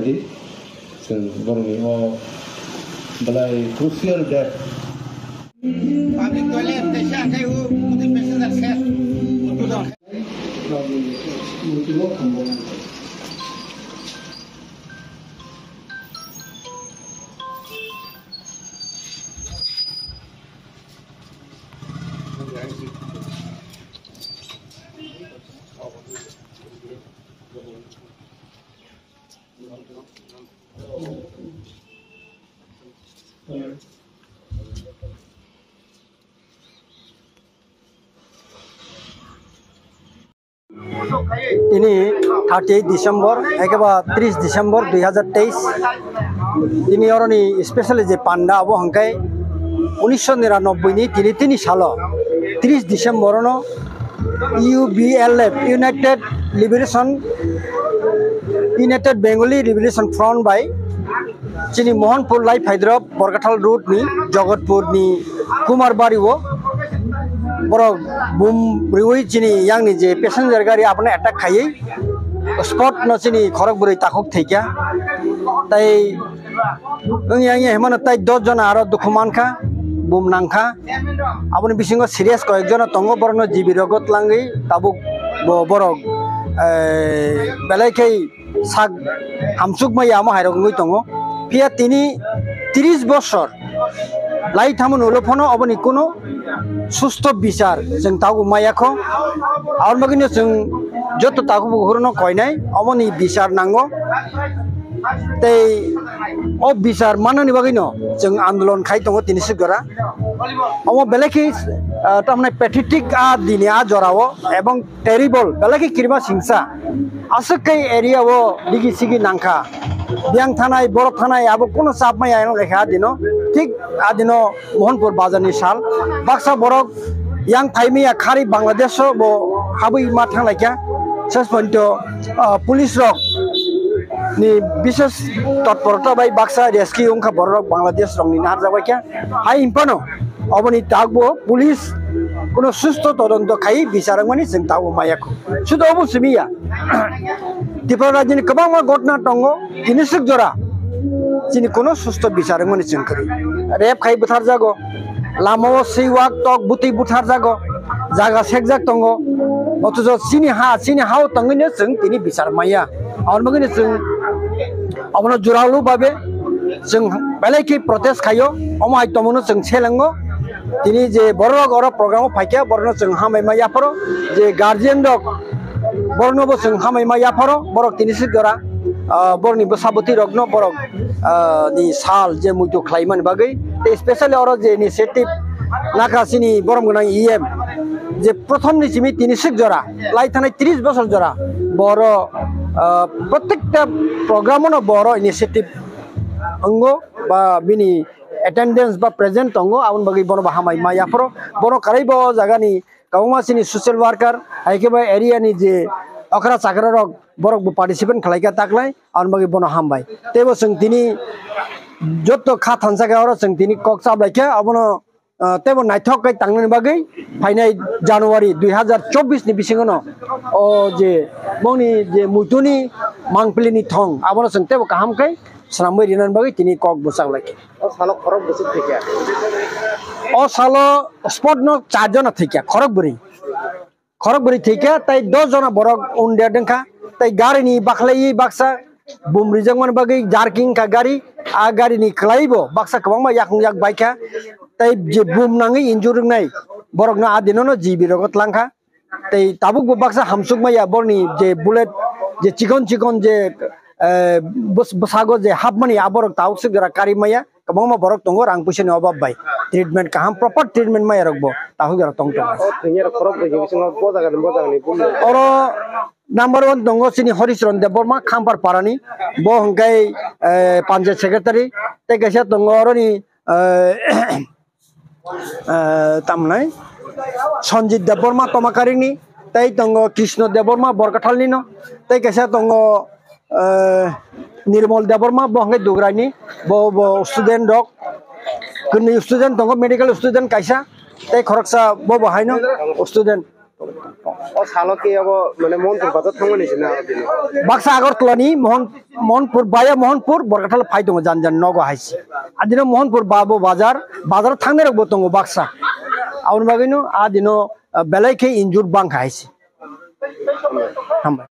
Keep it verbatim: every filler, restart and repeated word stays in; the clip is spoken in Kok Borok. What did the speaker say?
Chwng borokni o belai crucial date. Public toilet kaisa, khe o, passenger se. Tini thirty eight December, ekeba tris December dui hazar teis. Tini oroni specially je panda abo hwnkhe unisho niranobboi ni tini tini salo tris December ono U B L F, United Liberation, United Bengali Liberation Front bai chini Mohanpur Lai Phaidrop Borkathal Road ni Jogotpur ni Kumar Bari o borok bum riwi chini yang ni je passenger gari abono attack khaiwi spot no chini khorok bwrwi takhuk thwikha. Tai wngya wngya himano tai dos jona aro dukhu mankha, bum nangkha. Aboni bisingo serious koyek jona tongo, borokno G B rogo twlangwi tabuk bo borok, eh, belai khe sak hamsuk maya amo hairok wngwi tongo. Phiya tini tris bosor lai thamoni ulo phano oboni kuno susto bichar chwng tabuk maya kho. Aboni bagwino chwng joto takhuk bukhuk rokno koinai omoni bichar nango. Tei o bichar manani bagwino chwng andolon khai tongo tini sik jora. Omo belai khe, ah, tamni pathetic a dini a jorao ebong terrible, belai khe kirima singsa. Aswk khe area o digi sigi nangkha. Biyang thanai, borok thanai, abo kuno chap maya wng kha a dino. Thik a dino Mohanpur bazar ni sal. Baksa borok yang phaimaya khari Bangladesh o bo habwi ma thanglaikha. Ses ponto, ah, police rok ni bises totporota bai baksa rescue wngkha borok Bangladesh rok ni naharjak baikha. Hai hinphano oboni takbo police kuno susto todonto khai bichar wngmani chwng tabuk maya kho. Sudo obo simi ya. Tripura rajyoni kwbangma gotna tongo, tini sik jora chini kuno susto bichar wngmani chwng kwrwi. Rep khai butharjago, lamao swiwak tok butwi butharjago, jaga sekjak tongo. Othocho chini ha, chini ha-o tongwino chwng tini bichar maya. Aboni bagwino chwng obono juralu babe chwng belai khe protest khaio, omo hai tongmano chwng selengo. Tini je borok oro program o phaikha, borokno chwng hambai ma yapharo, je guardian rok, borokno bo chwng hambai ma yapharo, borok tini sik jora, ah, borokni bwsa bwtwi rokno borok, ah, ni sal je muitu khlaimani bagwi, tei specially oro je initiative nakha chini borom gwnang E M, je prothom ni simi tini sik jora, lai thanai tris bosor jora, boro, ah, protekta program o no boro initiative wngo ba bini attendance ba present tongo, aboni bagwi bono bo hambai ma yapharo. Bono kwrwi bo jagani kwbangma chini social worker, hai khe bo area ni je okra chakra rok, borok bo participate khlai kha taklai, aboni bagwi bono hambai. Tei bo chwng tini jotto kha thansa khe oro chwng tini kok chablai kha, abono, ah, tei bo naithok khe tangnani bagwi phainai January dui hazar chobbish ni bisingo no o je bongni je muituni mangpili ni thong, abono chwng tei bo kaham khe swnamwi rinani bagwi tini kok bwchak lai kha. O salo khorok bwswk thwikha? O salo spot no char jona thwikha, khorok bwrwi. Khorok bwrwi thwikha, tei dos jona borok wounded wngkha. Tei gari ni bakhlaiwi baksa bum rijakmani bagwi jerking wngkha gari. A gari ni kwlaibo baksa kwbangma yakung yak baikha. Tei je bum nangwi injure wngnai borokno a dino no G B rogo twlangkha. Tei tabuk bo baksa hamsuk maya borni je bullet je chikon chikon je, eh, bws-, bwsago je hapmani aborok tabuk sik jora kari maya, kwbangma borok tongo rang puisa ni obab bai treatment kaham proper treatment maya rok bo tabuk jora tong tongo. O thwngya rok khorok bwrwi ni bisingo bo jaga ni bo jaga ni bumung. Oro number one tongo chini Horicharan Debbarma Khampar parani, bo hwnkhe, eh, panchayat secretary, tei kaisa tongo oroni, eh, eh, tamnai Sanjit Debbarma Tomakarini, tei tongo Krishna Debbarma Borkathalnino, tei kaisa tongo, eh, Nirmal Debbarma bo hwnkhe Dugraini, bo, bo student rok, kwnwi student tongo, medical student kaisa, tei khoroksa bo bo haino student. O salo ke abo mane Mohanpur bazar thangmani se na? Baksa Agartala ni Mohan, Mohanpur, via Mohanpur, Borkathal phai tongo jan jan nogo haise. Adino Mohanpur babo bazar, bazar thangnai rok bo tongo baksa. Aboni bagwino adino, ah, belai khe injur bangkha haise. Hambai.